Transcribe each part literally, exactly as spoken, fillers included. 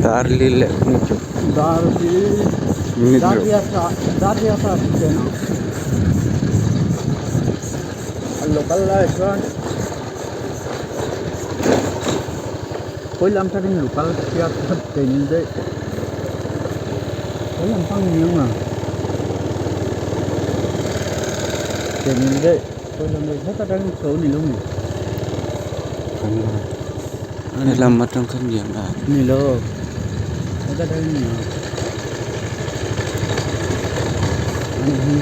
Darli Lake ni chu. Darli. Ni chu. Darli asa, Darli asa si cheno. Local life. Koilam sa ni local siya training de. Koilam pang ni ma. Training de. Koilam de. Hata dang so ni lo ni. Kami. Ani lam matang kan dia na. Ni lo. Hata dang ni lo. Ani hi.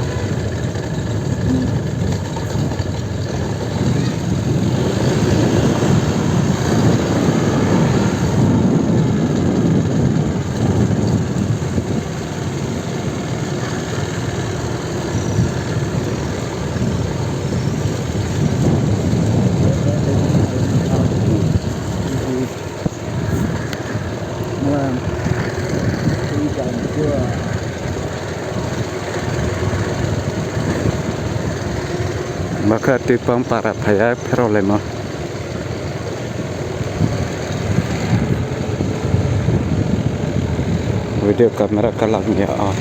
Bakha tui pang para phai ya pherao laimo. Video camera kalam ya o.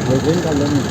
Hojeng kalo ni.